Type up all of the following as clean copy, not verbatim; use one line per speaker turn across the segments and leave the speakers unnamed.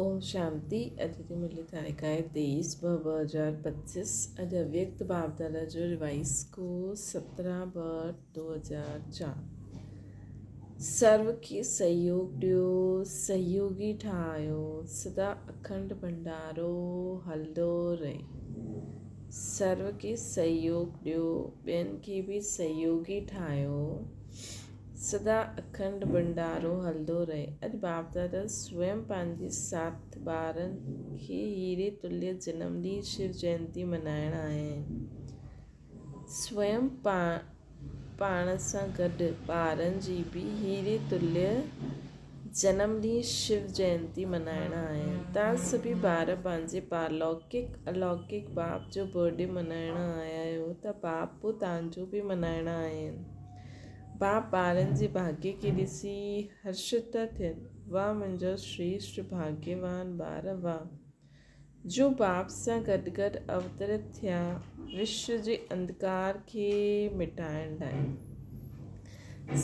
اوم شانتي اڄ جي مرلي تاريخ آهي 23 ٻه 2025 اڄ اويڪت باپدادا جو ريوائز ڪورس 17 ٻه 2004 سرو کي سهيوگ ڏيو سهيوگي ٺاهيو سدا اکنڊ ڀنڊارو هلندو رهي سرو کي سهيوگ ڏيو ٻين کي به سهيوگي ٺاهيو سدا اکنڊ ڀنڊارو هلندو رهي. اڄ باپدادا سويم پنهنجي ساٿ ٻارن کي هيري تليه جنم ڏينهن شو جينتي ملهائڻ آيا آهن. سويم پاڻ سان گڏ ٻارن جي به هيري تليه جنم ڏينهن شو جينتي ملهائڻ آيا آهن. توهان سڀئي ٻار پنهنجي پارلوڪڪ الوڪڪ باپ جو برٿ ڊي ملهائڻ آيا آهيو ته باپ به توهان جو به ملهائڻ آيا آهن. باپ ٻارن جي ڀاڳيه کي ڏسي هرشت ٿا ٿين. واهه منهنجا شريشٺ ڀاڳيوان ٻار واهه! جو باپ سان گڏ گڏ اوترت ٿيا وشو جي انڌڪار کي مٽائڻ لاء.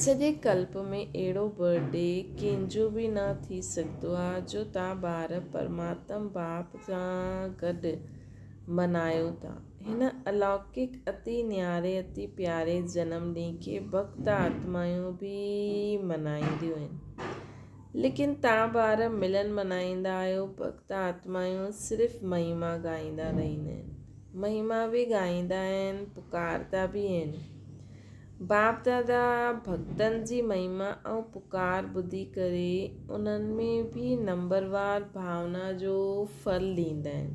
سڄي ڪلپ ۾ اهڙو برٿ ڊي ڪنهن جو به نه ٿي سگهندو آ جو تان ٻار پرماتم باپ سان گڏ منايو ٿا. هن الوڪڪ اتي نياري اتي پياري جنم ڏينهن کي ڀڳت آتمائون به منائينديون آهن. ليڪن تان ٻار ملن منائيندا آهيو، ڀڳت آتمائون صرف مهما ڳائيندا رهندا آهن. مهما به ڳائيندا آهن، پڪاردا به آهن. باپ دادا ڀڳتن جي مهما ۽ پڪار ٻڌي ڪري انهن ۾ به نمبروار ڀاونا جو ڦل ڏيندا آهن.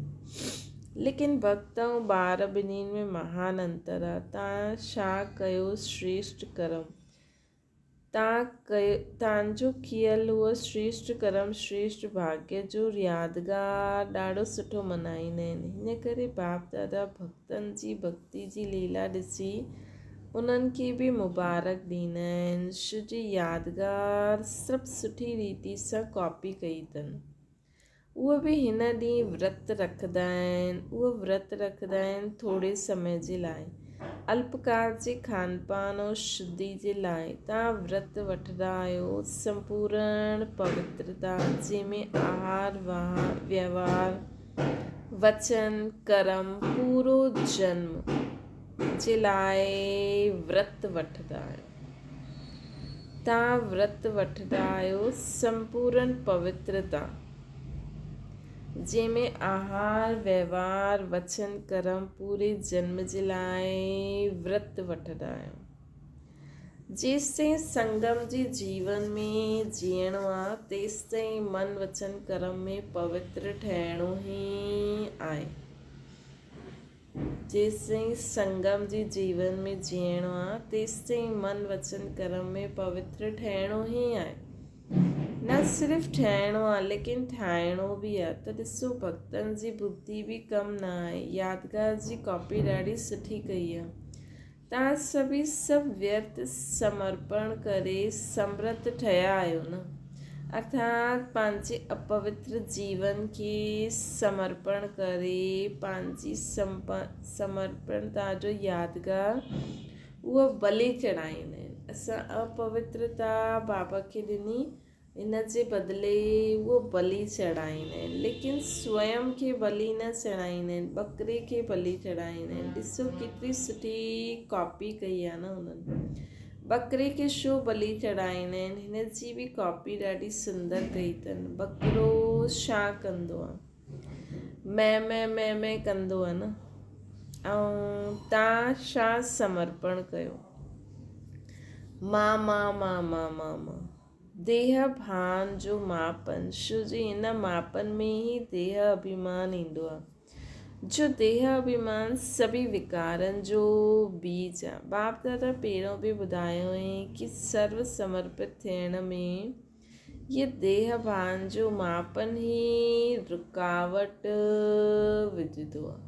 ليڪن ڀڳت ۽ ٻار ٻنهين ۾ مهان انتر آ. تان ڇا ڪيو شريشٽ ڪرم؟ تان ڪيو تان جو ڪيل اهو شريشٽ ڪرم شريشٽ ڀاڳيه جو يادگار ڏاڍو سٺو منائيندا آهن. هن ڪري باپ دادا ڀڳتن جي ڀڳتي جي ليلا ڏسي انهن کي به مبارڪ ڏيندا آهن. شو جي يادگار سڀ سٺي ريتي سان ڪاپي ڪئي اٿن. اهي به هن ڏينهن ورت رکندا آهن. اهي ورت رکندا آهن ٿوري سمي جي لاء، الپڪال جي کان پان ۽ شڌي جي لاء توهان ورت وٺندا آهيو. سمپورڻ پوترتا جنهن ۾ آهار، وهنوار، وچن، ڪرم پورو جنم جي لاء ورت وٺندا آهيو. تان ورت وٺندا آهيو سمپورن پوترتا، جنهن ۾ آهار، وهنوار، وچن، ڪرم پوري جنم جي لاء ورت وٺندا آهيو. جيستائين سنگم جي جيون ۾ جيئڻو آ، تيستائين من، وچن، ڪرم ۾ پوتر ٺهڻو ئي آهي. جيستائين سنگم جي جيون ۾ جيئڻو آ، تيستائين من وچن ڪرم ۾ پوتر ٺهڻو ئي آهي. نه صرف ٺهڻو آ، ليڪن ٺاهڻو به آ. ته ڏسو ڀڳتن جي ٻڌي به ڪم نه آئي. يادگار جي ڪاپي ڏاڍي سٺي ڪئي آ. توهان سڀئي سڀ ويرٿ سمرپڻ ڪري سمرٿ ٺهيا آهيو نه؟ ارٿات پنهنجي اپوتر جيون کي سمرپڻ ڪري پنهنجي سمرپڻتا جو يادگار اهو بلي چڙهائيندا آهن. اسان اپوترتا بابا کي ڏني ان جي بدلي اهو بلي چڙهائيندا آهن، ليڪن سويم کي بلي نه چڙهائيندا آهن، ٻڪري کي بلي چڙهائيندا آهن. ڏسو ڪيتري سٺي ڪاپي ڪئي آهي نه انهن. ٻڪري کي ڇو بلي چڙهائيندا آهن، هن جي به ڪاپي ڏاڍي سندر ڪئي اٿن. ٻڪرو ڇا ڪندو آهي؟ مي مي مي مي ڪندو آهي نه. ۽ تان ڇا سمرپڻ ڪيو؟ مان مان مان مان مان مان. ديهه ڀان جو ماپن، شو جي ان ماپن ۾ ئي ديهه اڀيمان ايندو آهي، جو ديهه اڀيمان سڀئي وڪارن جو بيج آهي. باپ دادا پهريون به ٻڌايو هئي ڪي سرو سمرپت ٿيڻ ۾ هيء ديهه ڀان جو ماپن ئي رڪاوٽ وجهندو آهي.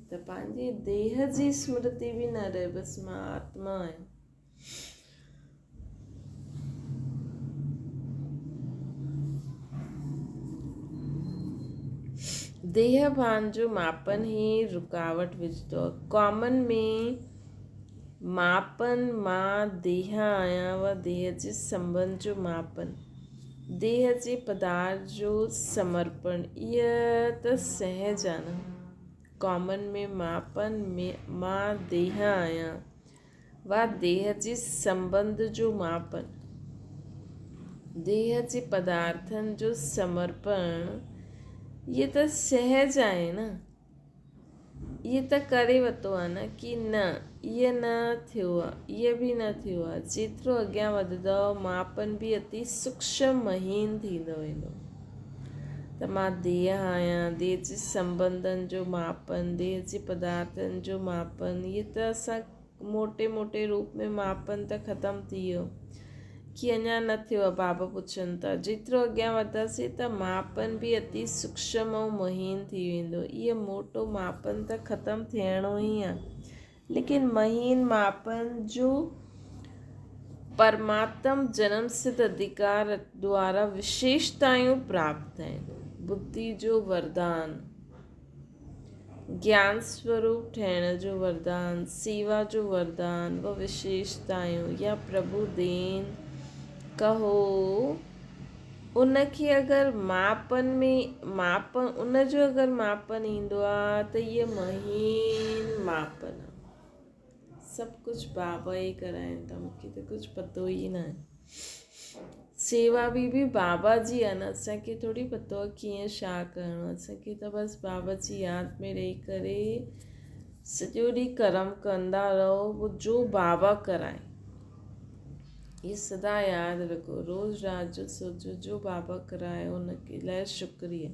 ته پنهنجي ديهه جي سمرتي به نه رهي، بس مان آتما آهيان. ديهه ڀان جو ماپن هي رڪاوٽ وجهندو آهي. ڪامن ۾ ماپن مان ديهه آهيان و ديهه جي سنٻنڌ جو ماپن. ديهه جي پدارٿ جو سمرپڻ، اهي ته سهج آ نه. ڪامن ۾ ماپن ۾ مان ديهه آهيان وا ديهه جي سنٻنڌ جو ماپن. ديهه جي پدارٿن جو سمرپڻ، اهي ته سهج آهي نه. اهي ته ڪري ورتو آهي نه ڪي نه اهي نه ٿيو آهي اهي به نه ٿيو آهي جيترو اڳيان وڌندؤ ماپن به اتي سوڪشم مهين ٿيندو ويندو ته مان ديهه آهيان ديهه جي سنبنڌن جو ماپن ديهه جي پدارٿن جو ماپن اهي ته اسان موٽي موٽي روپ ۾ ماپن ته ختم ٿي ويو ڪي اڃا نه ٿيو آهي بابا پڇن ٿا جيترو اڳيان وڌنداسين ته ماپن به اتي سوڪشم ۽ مهين ٿي ويندو اهي موٽو ماپن ته ختم ٿيڻو ئي آهي ليڪن مهين ماپن جو پرماتم جنم سڌ اڌڪار دوارا وشيشتايون پراپت آهن ٻڌي جو وردان گيان سوروپ ٺهڻ جو وردان، سيوا جو وردان و وشيشتايون يا پرڀو دين ڪهو ان کي اگر ماپن ۾ ماپ ان جو اگر ماپن ايندو آ ته اهي مهين ماپن آ. سڀ ڪجهه بابا ئي ڪرائين ٿا مونکي ته ڪجهه پتو ئي ناهي. سيوا به به بابا جي آهي نه اسان کي ٿوري پتو آهي ڪيئن ڇا ڪرڻو آهي اسان کي ته بس بابا جي ياد ۾ رهي ڪري سڄو ڏينهن ڪرم ڪندا رهو پوء جو بابا ڪرائي اهي سدا ياد رکو روز رات جو سوچو جو بابا ڪرايو ان کي لاء شڪريه.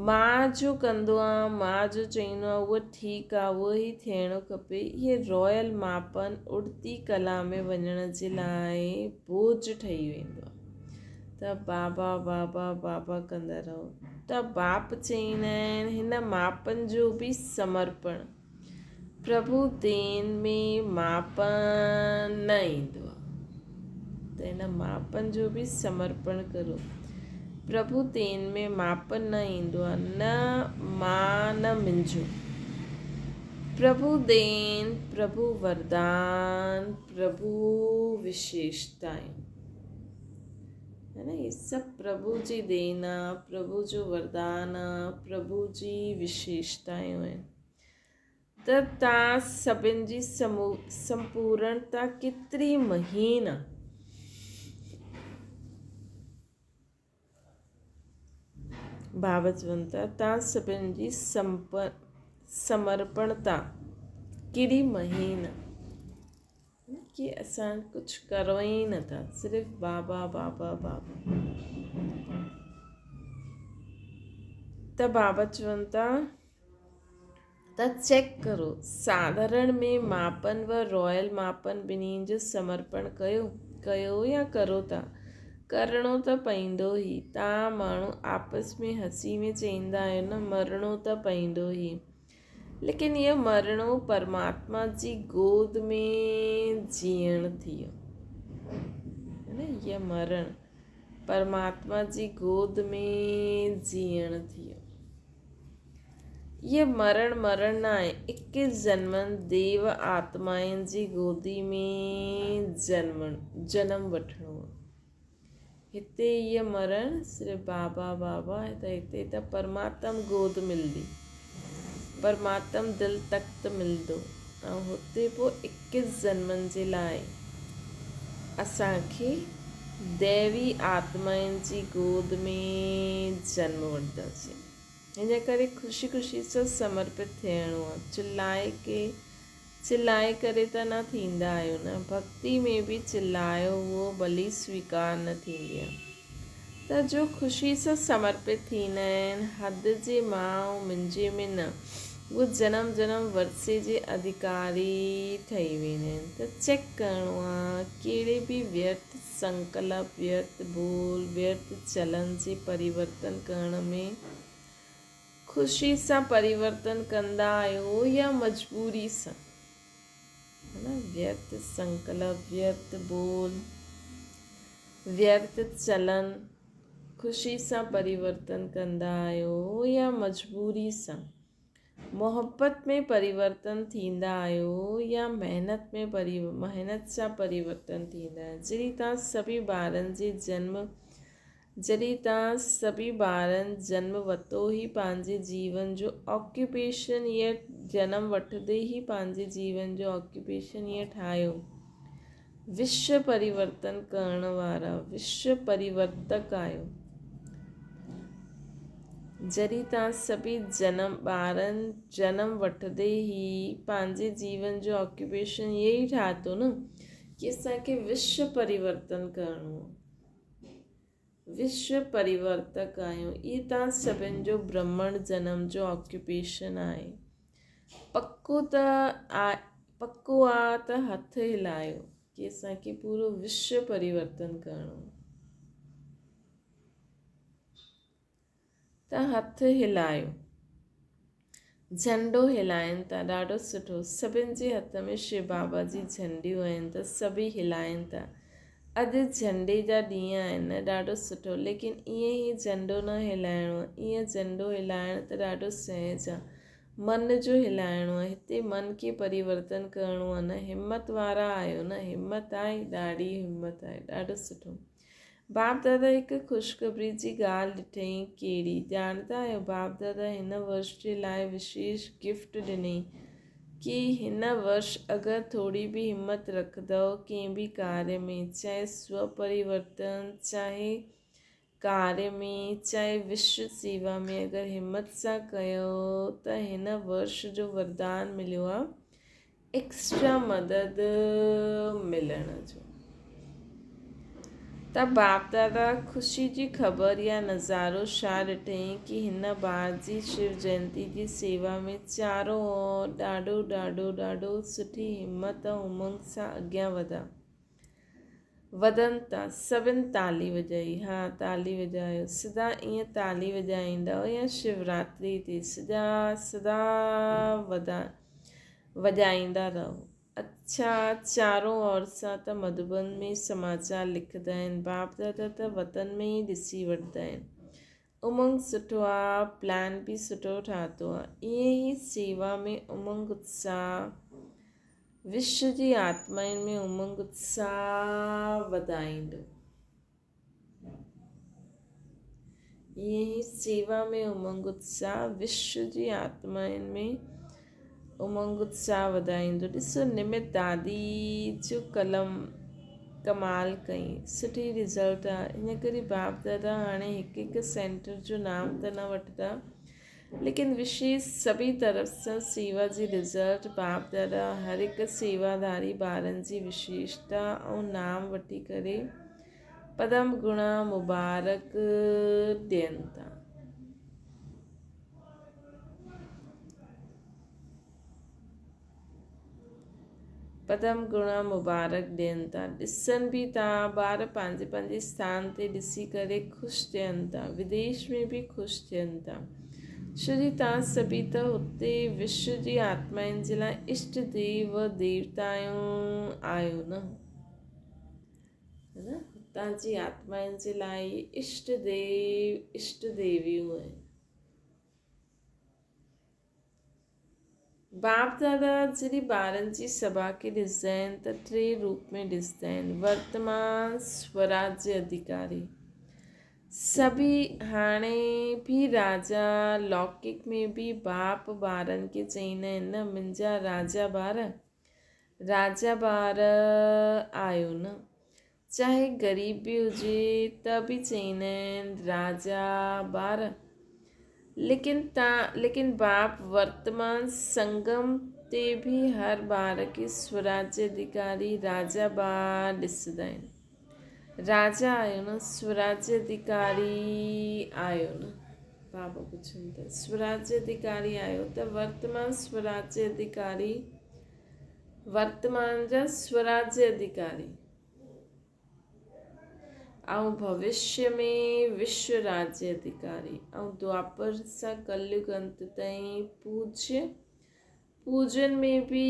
مان جو ڪندو آهيان، مان جو چئيندو آهيان اهو ٺيڪ آهي، اهو ئي ٿيڻو کپي. اهي رائل ماپن اڙتي ڪلا ۾ وڃڻ جي لاء بوجهه ٺهي ويندو آهي ته بابا بابا بابا ڪندا رهو ته باپ چئيندا آهن هن ماپن جو به سمرپڻ پرڀو دين ۾ ماپن نه ايندو آهي ته هن ماپن جو به سمرپڻ ڪرو. پرڀو دين ۾ ماپن نه ايندو آهي، نه مان نه منهنجو. پرڀو دين، پرڀو وردان، پرڀو وشيشتائون. هي نه هي سڀ پرڀو جي دين آ، پرڀو جو وردان آ، پرڀو جي وشيشتائون آهن. ته تان سڀن جي سمپورڻتا ڪيتري مهين آ. بابا چون ٿا تان سڀن جي سمرپڻتا ڪيڏي مهين آ. ڪي اسان ڪجهه ڪرون ئي نٿا صرف بابا بابا بابا. ته بابا چون ٿا ته چيڪ ڪرو ساڌارڻ ۾ ماپن و رائل ماپن ٻنهي جو سمرپڻ ڪيو ڪيو يا ڪرو ٿا ڪرڻو ته پئيندو ئي تان ماڻهو آپس ۾ هسي ۾ چئيندا آهيو نه مرڻو ته پئيندو ئي ليڪن اهو مرڻو پرماتما جي گود ۾ جيئڻ ٿيو نه اهو مرڻ پرماتما جي گود ۾ جيئڻ ٿيو اهي مرڻ مرڻ نه آهي، اڪيس جنمن ديو آتمائن جي گودي ۾ جنمڻ جنم وٺڻو آهي. هتي اهي مرڻ صرف بابا بابا ته هتي ته پرماتم گود ملندي، پرماتم دل تخت ملندو ۽ هتي پوء اڪيس جنمن جي لاء اسان کي ديوي آتمائن جي گود ۾ جنم وٺنداسين. ان ڪري خوشي خوشي سان سمرپت ٿيڻو آ. چلائي ڪي چلائي ڪري ته نه ٿيندا آهيو نه. ڀڳتي ۾ به چلايو اهو ٻلي سويڪار نه ٿيندي آ. ته جو خوشي سان سمرپت ٿيندا آهن حد جي مان ۽ منهنجي ۾ نه اهو جنم جنم ورثي جي اڌڪاري ٺهي ويندا آهن ته چيڪ ڪرڻو آ ڪهڙي به ويرٿ سنڪلپ، ويرٿ ٻول، ويرٿ چلن جي پريورتن ڪرڻ ۾ خوشي سان پريورتن ڪندا آهيو يا مجبوري سان؟ ہے نا ويرٿ سنڪلپ، ويرٿ ٻول، ويرٿ چلن خوشي سان پريورتن ڪندا آهيو يا مجبوري سان؟ محبت ۾ پريورتن ٿيندا آهيو يا محنت ۾ محنت سان پريورتن ٿيندا آهيو؟ جڏهن توهان سڀئي ٻارن جي جنم جڏهن توهان سڀئي ٻارن جنم وتو ئي پنهنجي جيون جو آڪيوپيشن يا جنم وٺندي ئي پنهنجي جيون جو آڪيوپيشن يا ٺاهيو. وشو پريورتن ڪرڻ وارا وشو پريورتڪ آهيو. جڏهن توهان سڀئي جنم ٻارن جنم وٺندي ئي پنهنجي جيون جو آڪيوپيشن اهو ئي ٺاهتو نه ڪي اسان کي وشو پريورتن ڪرڻو آهي. وشو پريورتڪ آهيون. اهي توهان سڀن جو برهمڻ جنم جو آڪيوپيشن آهي. پڪو ته پڪو آ ته هٿ هلايو ڪي اسان کي پورو وشو پريورتن ڪرڻو ته هٿ هلايو. جهنڊو هلائين ٿا ڏاڍو سٺو سڀن جي هٿ ۾ شو بابا جي جهنڊيون آهن ته سڀئي هلائين ٿا اڄ جهنڊي جا ڏينهن آهن نه ڏاڍو سٺو ليڪن ائين ئي جهنڊو نه هلائڻو آهي ائين جهنڊو هلائڻ ته ڏاڍو سهج آهي من جو هلائڻو آهي هتي من کي پريورتن ڪرڻو آهي نه همت وارا آهيو نه همت آهي ڏاڍي همت آهي ڏاڍو سٺو باپ دادا هڪ خوشخبري جي ڳالهه ڏٺئين ڪهڙي؟ ڄاڻندا آهيو باپ دادا هن ورش جي لاء وشيش گفٽ ڏنئين ڪي هن ورش اگر ٿوري به همت رکندؤ ڪنهن به ڪاريه ۾ چاهي سو پريورتن چاهي ڪاريه ۾ چاهي وشو سيوا ۾ اگر همت سان ڪيو ته هن ورش جو وردان مليو آ ايڪسٽرا مدد ملڻ جو ته باپ دادا خوشي جي خبر يا نظارو ڇا ڏٺئين ڪي هن بار جي شو جينتي جي سيوا ۾ چارو اور ڏاڍو ڏاڍو ڏاڍو سٺي همت ۽ امنگ سان اڳيان وڌا وڌن ٿا سڀن تالي وڄائي ها تالي وڄايو سدا ائين تالي وڄائيندؤ يا شوراتري تي سدا سدا وڌا وڄائيندا رهو اڇا چارون اور سان ته مڌوبن ۾ سماچار لکندا آهن باپ دادا ته وطن ۾ ئي ڏسي وٺندا آهن امنگ سٺو آ پلان به سٺو ٺاهتو آ ائين ئي سيوا ۾ امنگ اتساهه وشو جي آتمائن ۾ امنگ اتساهه وڌائيندو. ائين ئي سيوا ۾ امنگ اتساهه وشو جي آتمائن ۾ امنگ اتساهه وڌائيندو. ڏسو نمت دادي جو قلم ڪمال ڪئي سٺي رزلٽ آ ان ڪري باپ دادا هاڻي هڪ هڪ سينٽر جو نام ته نه وٺندا ليڪن وشيش سڀئي طرف سان سيوا جي رزلٽ باپ دادا هر هڪ سيواڌاري ٻارن جي وشيشتا ۽ نام وٺي ڪري پدم گڻا مبارڪ ڏين ٿا. پدم گڻا مبارڪ ڏين ٿا. ڏسن به ٿا ٻار پنهنجي پنهنجي اسٿان تي ڏسي ڪري خوش ٿين ٿا. وديش ۾ به خوش ٿين ٿا. ڇو جي توهان سڀئي ته هتي وشو جي آتمائن جي لاء اشٽ ديو و ديوتائون آهيو نه؟ هتان جي آتمائن جي لاء اشٽ ديو اشٽ ديويون آهن. باپ دادا جڏهن ٻارن جي سڀا کي ڏسندا آهن ته ٽي روپ ۾ ڏسندا آهن، ورتمان سوراجيه اڌيڪاري، سڀئي هاڻي به راجا لوڪڪ ۾ به باپ ٻارن کي چئيندا آهن نه منهنجا راجا ٻار، راجا ٻار آهيو نه، چاهي غريب به هجي ته به چئيندا آهن راجا ٻار ليڪن تان ليڪن باپ ورتمان سنگم تي به هر ٻار کي سوراجيه اڌيڪاري راجا ٻار ڏسندا آهن راجا آهيو نه سوراجيه اڌيڪاري آهيو نه بابا پڇن ٿا سوراجيه اڌيڪاري آهيو ته ورتمان سوراجيه اڌيڪاري ورتمان جا سوراجيه اڌيڪاري ۽ ڀوشيه ۾ وشو راجيه اڌيڪاري ۽ دوآپر سان ڪليگ انت تائين پوجيه پوجن ۾ به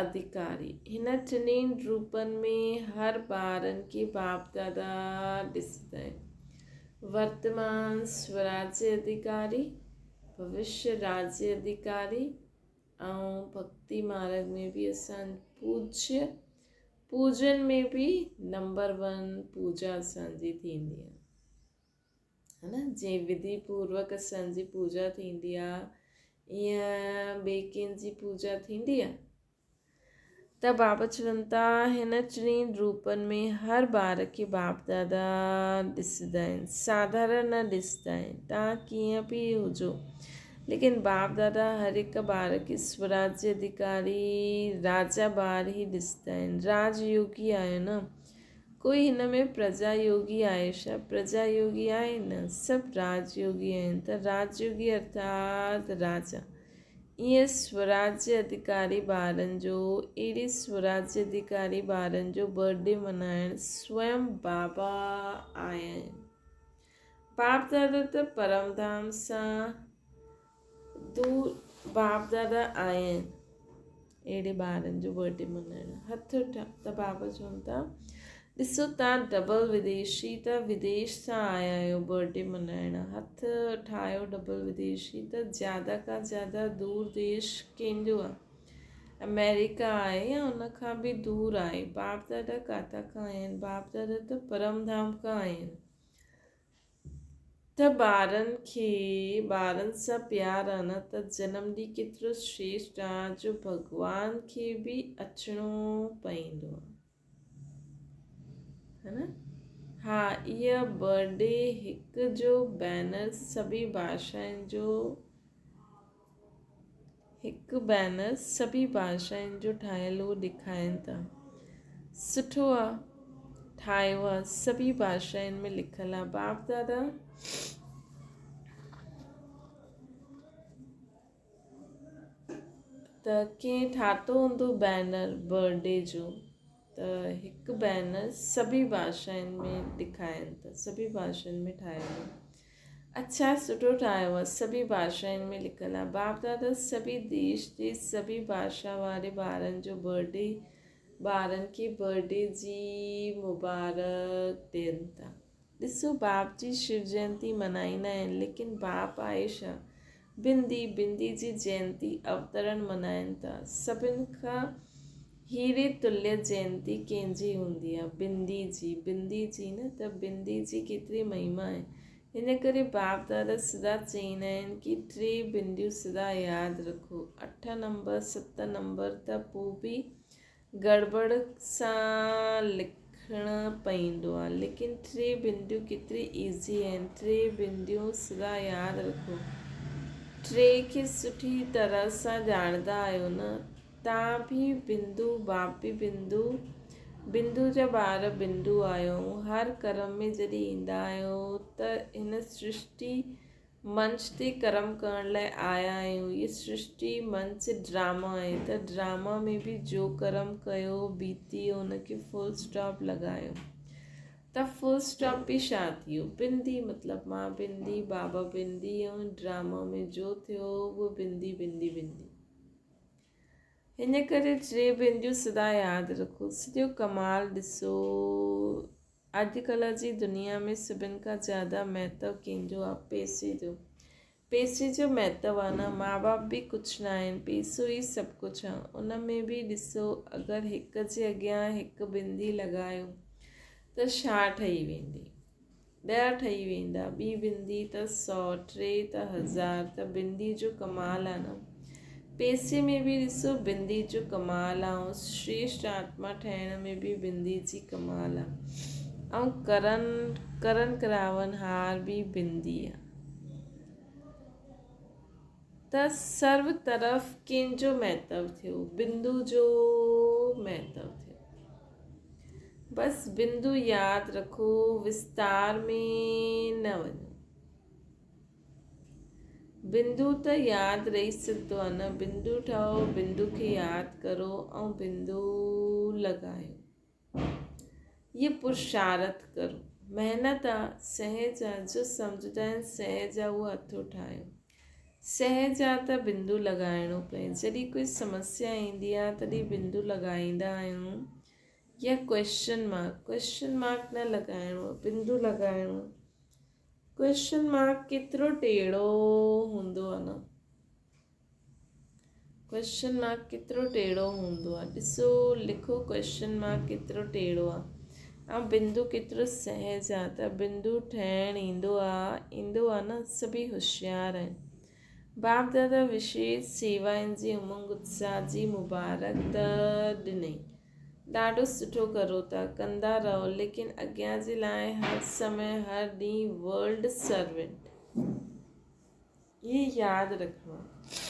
اڌيڪاري. هن ٽنهي روپن ۾ هر ٻارن کي باپ دادا ڏسندا آهن. ورتمان سوراجيه اڌيڪاري، ڀوشيه راجيه اڌيڪاري ۽ ڀڳتي مارڳ ۾ به اسان پوجيه پوجن ۾ به نمبر ون پوجا اسان جي ٿيندي آهي. ها نه جيئن وڌي پوروڪ اسان جي پوڄا ٿيندي آ ائين ٻئي ڪنهن جي پوڄا ٿيندي آ؟ ته بابا چون ٿا هن ٽنهي روپن ۾ هر ٻار کي باپ دادا ڏسندا آهن، ساڌارڻ نه ڏسندا آهن. توهان ڪيئن به هجو ليڪن باپ دادا هر هڪ ٻار کي سوراجيه اڌيڪاري راجا ٻار ئي ڏسندا آهن. راج يوگي آهيو نه؟ ڪوئي هن ۾ پرجا يوگي آهي ڇا؟ پرجا يوگي آهي نه، سڀ راج يوگي آهن ته راج يوگي ارٿات راجا. ائين سوراجيه اڌيڪاري ٻارن جو اهڙي سوراجيه اڌيڪاري ٻارن جو برٿ ڊي منائڻ سوئم بابا آيا آهن. باپ دادا ته پرم ڌام سان دور باپ دادا آيا آهن اهڙي ٻارن جو برٿ ڊي منائڻ هٿ ته بابا چون ٿا ڏسو تان ڊبل وديشي ته وديش سان آيا آهيو برٿ ڊي منائڻ هٿ ٺاهيو ڊبل وديشي ته زياده کان زياده دور ديش ڪنهن جو آهي آمريڪا آهي يا ان کان به دور آهي باپ دادا ڪاٿا کان آيا آهن باپ دادا ته پرم ڌام کان آيا آهن ته ٻارن کي ٻارن سان پيار آ نه ته جنم ڏينهن ڪيترو شريشٽ آ جو ڀڳوان کي به اچڻو پئيندو آ ها نه ها اها برٿ ڊي هڪ جو بينر سڀي ڀاشائن جو هڪ بينر سڀي ڀاشائن جو ٺاهيل هو ڏيکائين ٿا. سٺو آ ٺاهيو آ سڀي ڀاشائن ۾ لکيل آ باپ دادا ته ڪنهن ٺاتو هوندو بينر برٿ ڊي جو ته هڪ بينر سڀي ڀاشائن ۾ ڏيکائين ٿا سڀي ڀاشائن ۾ ٺاهيل هو. اڇا سٺو ٺاهيو آ سڀي ڀاشائن ۾ لکيل آ باپ دادا سڀي ديش جي سڀي ڀاشا واري ٻارن جو برٿ ڊي ٻارن کي برٿ ڊي جي مبارڪ ڏين ٿا ڏسو باپ جي شو جينتي منائيندا آهن ليڪن باپ آهي ڇا بندي بندي جي جينتي اوترڻ منائين ٿا سڀن کان هيري تليه جينتي ڪنهن جي هوندي آ؟ بندي جي. بندي جي نه ته بندي جي ڪيتري مهما آهي. ان ڪري باپ دادا سدا چئيندا آهن ڪي ٽي بنديون سدا ياد رکو. اٺ نمبر، ست نمبر ته پو به گڙٻڙ سان لکڻ پئيندو آ ليڪن ٽي بنديون ڪيتري ايزي آهن. ٽي بنديون سدا ياد رکو. ٽي کي سٺي طرح سان ڄاڻندا آهيو نه؟ تان به بندو باپ به بندو، بندو جا ٻار بندو آهيو ۽ هر ڪرم ۾ جڏهن ايندا آهيو ته هن سرشٽي منچ تي ڪرم ڪرڻ لاء آيا آهيون. هيء سرشٽي منچ ڊراما آهي ته ڊراما ۾ به جو ڪرم ڪيو بيتي ان کي فل اسٽاپ لڳايو ته فل اسٽاپ به ڇا ٿيو؟ بندي مطلب مان بندي، بابا بندي ۽ ڊراما ۾ جو ٿيو اهو بندي بندي بندي. ان ڪري ٽي بنديون سدا ياد رکو. سڄو ڪمال ڏسو. اڄڪلهه جي دنيا ۾ سڀن کان زياده مهتو ڪنهن جو آ؟ پئسي جو. پئسي جو مهتو آ نه. ماء باپ به ڪجهه نه آهن. پئسو ئي سڀ ڪجهه آ. ان ۾ به ڏسو اگر هڪ جي اڳيان هڪ بندي لڳايو ته ڇا ٺهي ويندي؟ ڏهه ٺهي ويندا، ٻي بندي ته سئو، ٽي ته هزار، ته بندي جو ڪمال آ نه. پئسي ۾ به ڏسو بندي جو ڪمال آ ۽ شريشٽ آتما ٺهڻ ۾ به بندي جي ڪمال آ ۽ ڪرن ڪرن ڪراون هار به بندي آ. ته سرو طرف ڪنهن جو مهتو ٿيو؟ بندو جو مهتو ٿيو. بس بندو ياد رکو، وستار ۾ نه وڃو. بندو ته ياد رهي سگهندو آهي نه؟ بندو ٺاهو، بندو کي ياد ڪرو ۽ بندو لڳايو. هي پرشارٿ ڪرو. محنت آ، سهج آ، جو سمجهندا آهن سهج آ اهو هٿ اٺايو. سهج آ ته بندو لڳائڻو پئي. جڏهن ڪوئي سمسيا ايندي آ تڏهن بندو لڳائيندا آهيون يا ڪوئسچن مارڪ. ڪوئسچن مارڪ نه لڳائڻو آ، بندو لڳائڻو آ. ڪوئسچن مارڪ ڪيترو ٽيڙو هوندو آ نه. ڪوئسچن مارڪ ڪيترو ٽيڙو هوندو آ. ڏسو لکو ڪوئسچن مارڪ ڪيترو ٽيڙو آ. ۽ بندو ڪيترو سهج آ ته بندو ٺهڻ ايندو آ، ايندو آ نه، سڀئي هوشيار آهن. باپ دادا وشيش سيوائن جي امنگ اتساهه جي مبارڪ ته ڏنئي. ڏاڍو سٺو ڪرو ٿا، ڪندا رهو، ليڪن اڳيان جي لاء هر سمي هر ڏينهن ورلڊ سرونٽ. هي ياد رکڻو آهي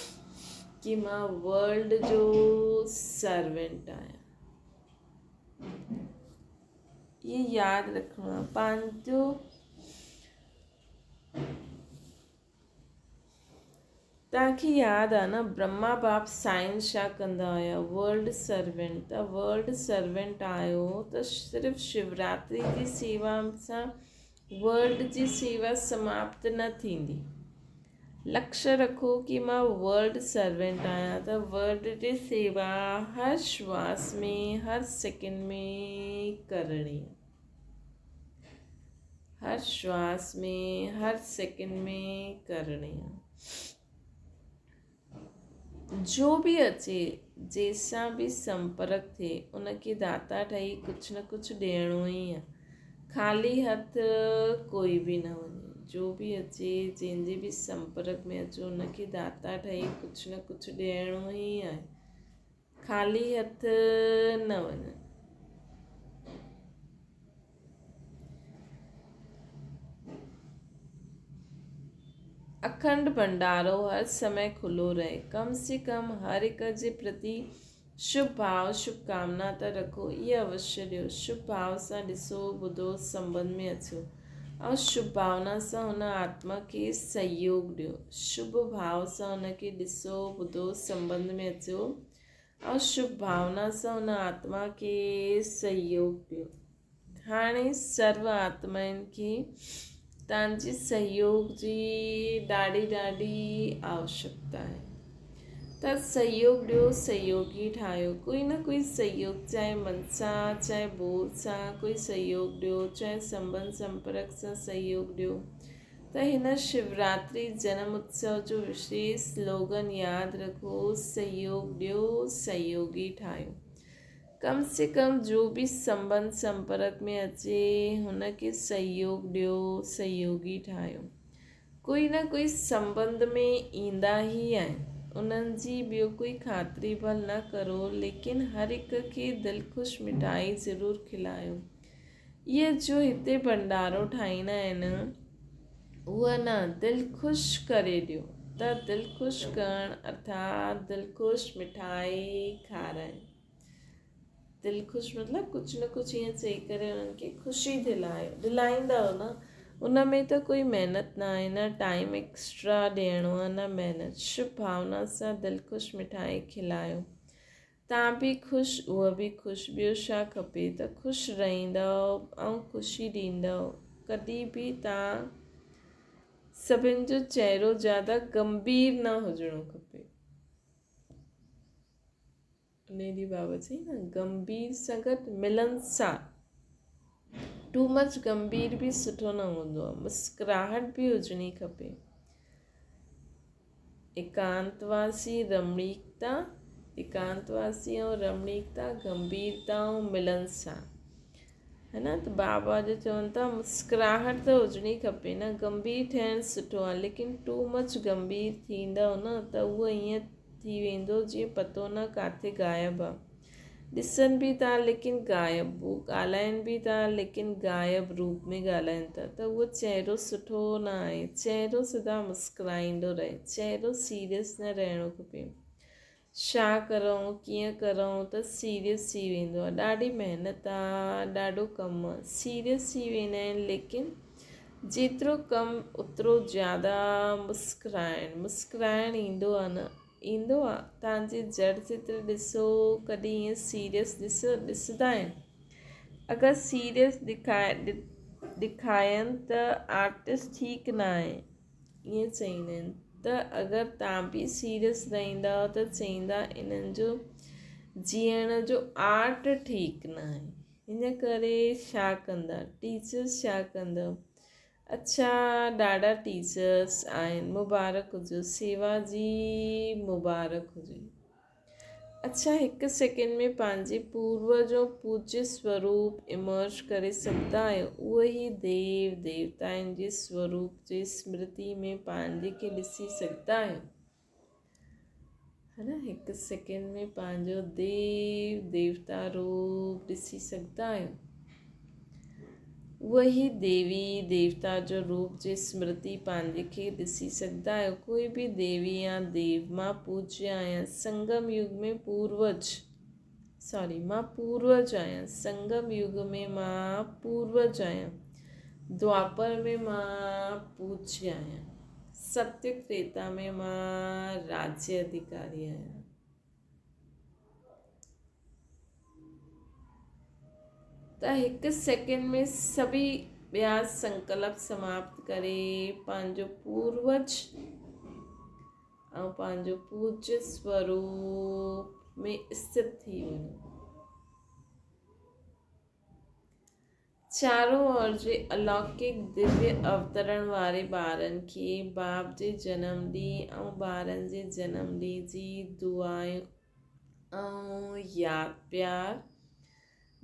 ڪي مان ورلڊ جو سرونٽ آهيان. هي ياد رکڻو آهي پنهنجو توهان کي ياد آهي نه برهما باپ سائنس ڇا ڪندا هيا ورلڊ سرونٽ ته ورلڊ سرونٽ آهيو ته صرف شوراتري جي سيوا سان ورلڊ جي سيوا سماپت نه ٿيندي. لڪش رکو ڪي مان ورلڊ سرونٽ آهيان ته ورلڊ جي سيوا هر شواس ۾ هر سيڪنڊ ۾ ڪرڻي آهي. هر شواس ۾ هر سيڪنڊ ۾ ڪرڻي آهي. جو به اچي، جنهن سان به سمپرڪ ٿئي، ان کي داتا ٺهي ڪجهه نه ڪجهه ڏيڻو ئي آ. خالي هٿ ڪوئي به نه وڃي. جو به اچي، جنهن جي به سمپرڪ ۾ اچو، ان کي داتا ٺهي ڪجهه نه ڪجهه ڏيڻو ئي آهي. خالي هٿ نه وڃن. اکنڊ ڀنڊارو هر سمي کلو رهي. ڪم سي ڪم هر هڪ جي پرتي شڀ ڀاو شڀ ڪامنا ته رکو. اهي اوشيه ڏيو. شڀ ڀاو سان ڏسو، ٻڌو، سنٻنڌ ۾ اچو ۽ شڀ ڀاونا سان ان آتما کي سهيوڳ ڏيو. شڀ ڀاو سان ان کي ڏسو، ٻڌو، سنٻنڌ ۾ اچو ۽ شڀ ڀاونا سان ان آتما کي سهيوڳ ڏيو. هاڻي سرو آتمائن کي توهان جي سهيوڳ جي ڏاڍي ڏاڍي آوشڪتا آهي ته سهيوڳ ڏيو، سهيوڳي ٺاهيو. ڪوئي نه ڪوئي سهيوڳ چاهي من سان چاهي ٻول سان ڪوئي سهيوڳ ڏيو، چاهي سنٻنڌ سمپرڪ سان سهيوڳ ڏيو. ته هن شوراتري جنم اتسو جو وشيش سلوگن ياد رکو، سهيوڳ ڏيو، سهيوڳي ٺاهيو. ڪم سي ڪم جو به سنٻنڌ سمپرڪ ۾ اچي هن کي سهيوڳ ڏيو، سهيوڳي ٺاهيو. ڪوئي نه ڪوئي سنٻنڌ ۾ ايندا ئي آهن، انهن جي ٻيو ڪوئي خاطري ڀل نه ڪرو ليڪن هر هڪ کي دل خوش مٺائي ضرور کلايو. اهي جو هتي ڀنڊارو ٺاهيندا آهن، اهو نه دل خوش ڪري ڏيو ته دل خوش ڪرڻ ارٿات دل خوش مٺائي کارائڻ. دل خوش مطلب ڪجهه نه ڪجهه ائين چئي ڪري انهن کي خوشي دلايو، دلائيندؤ نه ان ۾ ته ڪوئي محنت نه آهي نه ٽائيم ايڪسٽرا ڏيڻو آهي نه محنت. شڀ ڀاونا سان دل خوش مٺائي کلايو. تان به خوش اهو به خوش ٻيو ڇا کپي ته خوش رهندؤ ۽ خوشي ڏيندؤ ڪڏهن به تان سڀن جو چهرو زياده گنڀير نه هجڻو کپي. انهي ڏينهن بابا چئي نه گنڀير سان گڏ ملنسار ٽو مچ گنڀير به سٺو نه هوندو آهي مسڪراهٽ به هجڻي کپي. ايڪانتواسي رمڻيڪتا، ايڪانتواسي ۽ رمڻيڪتا گنڀيرتا ۽ ملنسار هي نه ته بابا جو چون ٿا مسڪراهٽ ته هجڻي کپي نه گنڀير ٺهڻ سٺو آهي ليڪن ٽو مچ گنڀير ٿيندؤ نه ته اهو ائين ٿي ويندو جيئن پتو نه ڪاٿي غائب آ ڏسن به ٿا ليڪن غائب، هو ڳالهائين به ٿا ليڪن غائب روپ ۾ ڳالهائين ٿا ته اهو چهرو سٺو نه آهي، چهرو سدا مسڪرائيندو رهي، چهرو سيريس نه رهڻو کپي، ڇا ڪرون ڪيئن ڪرون ته سيريس ٿي ويندو آهي، ڏاڍي محنت آ، ڏاڍو ڪم آ، سيريس ٿي ويندا آهن ليڪن جيترو ڪم اوترو زياده مسڪرائڻ، مسڪرائڻ ايندو آهي نه. ايندو آ توهان جي جڙ چتر ڏسو ڪڏهن ائين سيريس ڏسو ڏسندا آهن اگر سيريس ڏکائن ته آرٽسٽ ٺيڪ نه آهي ائين چئيندا آهن ته اگر توهان به سيريس رهندا ته چئيندا انهن جو جيئڻ جو آرٽ ٺيڪ نه آهي ان ڪري ڇا ڪندا ٽيچرس ڇا ڪندا اڇا ڏاڍا ٽيچرس آهن مبارڪ هجو سيوا جي مبارڪ هجي. اڇا هڪ سيڪنڊ ۾ پنهنجي پورو جو پوجيه سوروپ امرج ڪري سگهندا آهيو؟ اهو ئي ديو ديوتائن جي سوروپ جي سمرتي ۾ پنهنجي کي ڏسي سگهندا آهيو؟ ها نه هڪ سيڪنڊ ۾ پنهنجو ديو ديوتا روپ ڏسي سگهندا آهيو؟ اهو ئي ديوي ديوتا جو روپ جي سمرتي پنهنجي کي ڏسي سگهندا آهيو. ڪوئي به ديوي يا ديو مان پوجيه آهيان. سنگم يگ ۾ پوروج سوري مان پوروج آهيان. سنگم يگ ۾ مان پوروج آهيان. دوآپر ۾ مان پوجيه آهيان. ستيگ تريتا ۾ مان راجيه اڌيڪاري آهيان. ته هڪ سيڪنڊ ۾ سڀئي ٻيا سنڪلپ سماپت ڪري پنهنجو پوروج ۽ پنهنجو پوجيه سوروپ ۾ اسٿت ٿي وڃو. چارو اور جي الوڪڪ دويه اوترڻ واري ٻارن کي باپ جي جنم ڏينهن ۽ ٻارن جي جنم ڏينهن جي دعائون ۽ ياد پيار.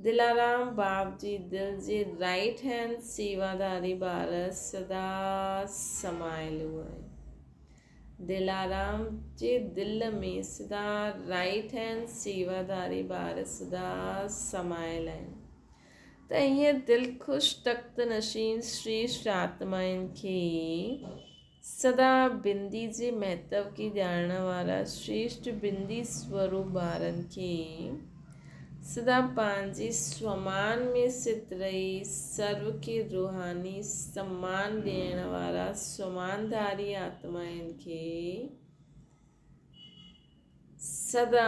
دلارام باپ جي دل جي رائيٽ هينڊ سيواڌاري ٻار سدا سمايل آهن. دلارام جي دل ۾ سدا رائيٽ هينڊ سيواڌاري ٻار سدا سمايل آهن. ته ائين دل خوش تخت نشين شريشٽ آتمائن کي سدا بندي جي مهتو کي ڄاڻڻ وارا شريشٽ بندي سوروپ ٻارن کي سدا پنهنجي سومان ۾ ست رهي سرو کي روحاني سمان ڏيڻ وارا سومانڌاري آتمائن کي سدا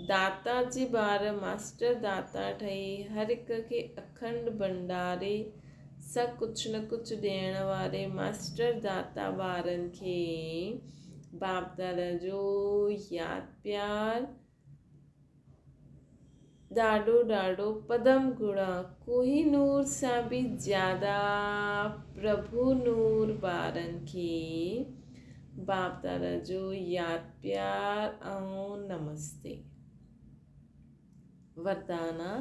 داتا جي ٻار ماسٽر داتا ٺهي هر هڪ کي اکنڊ ڀنڊاري سان ڪجهه نه ڪجهه ڏيڻ واري ماسٽر داتا ٻارن کي باپ دادا جو ياد پيار ڏاڍو ڏاڍو پدم گڻا ڪوهي نور سان به زياده پرڀو نور ٻارن کي باپ دادا جو ياد پيار ۽ نمستي. وردانا،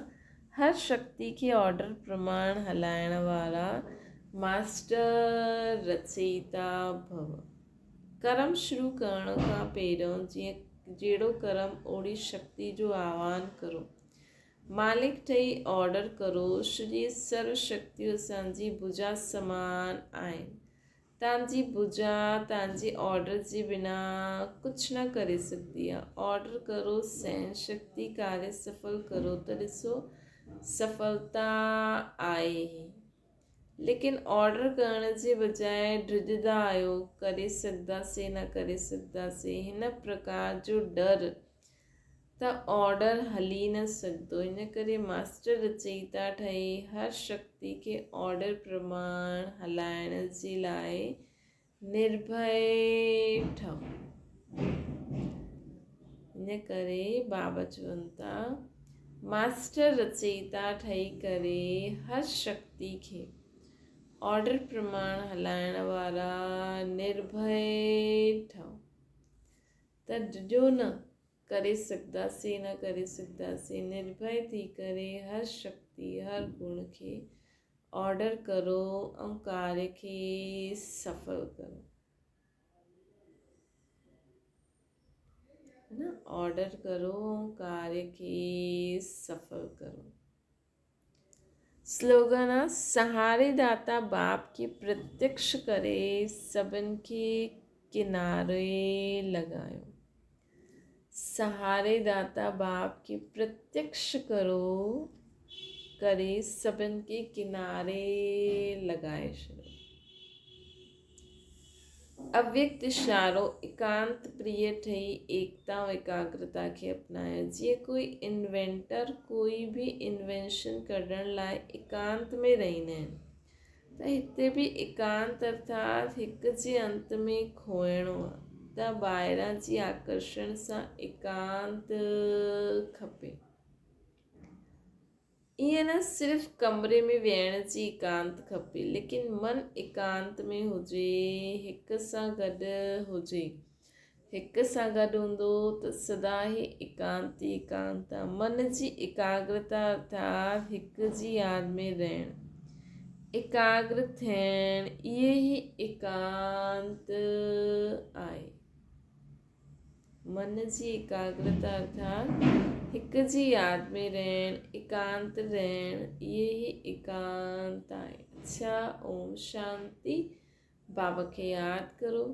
هر شڪتي کي آرڊر پرماڻ هلائڻ وارا ماسٽر رچيتا ڀو. ڪرم شروع ڪرڻ کان پهريون جيئن جهڙو ڪرم اوڙي شڪتي جو آهوان ڪرو. مالڪ ٺهي آرڊر ڪرو، شري سرو شڪتيون اسان جي ڀجا سمان آهن. تان جي ڀجا تان جي آرڊر جي بنا ڪجهه نه ڪري سگهندي آ. آرڊر ڪرو سهن شڪتي ڪاريه سڦل ڪرو ته ڏسو سڦلتا آئي هي. ليڪن آرڊر ڪرڻ جي بجاء ڊڄندا آهيو، ڪري سگهنداسين نه ڪري سگهنداسين، هن پرڪار جو ڊر ته آرڊر هلي نه سگهندو، ان ڪري ماسٽر رچئيتا ٺهي هر شڪتي کي آرڊر پرماڻ هلائڻ جي لاء نرڀئي ٺهو. ان ڪري بابا چون ٿا ماسٽر رچئيتا ٺهي ڪري هر شڪتي کي آرڊر پرماڻ هلائڻ وارا نرڀئي ٺهو ته ڊڄو نه ڪري سگهنداسين نه ڪري سگهنداسين نرڀئي ٿي ڪري هر شڪتي هر گڻ کي آرڊر ڪرو ۽ ڪاري کي سڦل ڪرو. نه آرڊر ڪرو ۽ ڪاري کي سڦل ڪرو. سلوگن آ سهاري داتا باپ کي پرتيڪش ڪري سڀن کي ڪناري لڳايو. سهاري داتا باپ کي پرتيڪش ڪرو ڪري سڀن کي ڪناري لڳائي ڇڏيو. اويڪت اشارو ايڪانت پريه ٺهي ايڪتا ۽ ايڪاگرتا کي اپنايو. جيئن ڪوئي انوينٽر ڪوئي به انوينشن ڪڍڻ لاء ايڪانت ۾ رهندا آهن ته هتي به ايڪانت ارٿات هڪ جي انت ۾ کوئڻو آ ته ٻاهران جي آڪرشڻ سان ايڪانت کپي. ائين نه صرف ڪمري ۾ ويهڻ جي ايڪانت کپي ليڪن من ايڪانت ۾ هجي، هڪ سان گڏ هجي. هڪ سان گڏ هوندو ته سدا ئي ايڪانت ئي ايڪانت آ. من جي ايڪاگرتا ارٿات هڪ جي ياد ۾ رهڻ، ايڪاگر ٿيڻ، اهي ئي ايڪانت آهي. من جي ايڪاگرتا ارٿات هڪ جي ياد ۾ رهڻ، ايڪانت رهڻ، اهي ئي ايڪانت آهي. اڇا اوم شانتي. بابا کي ياد ڪرو.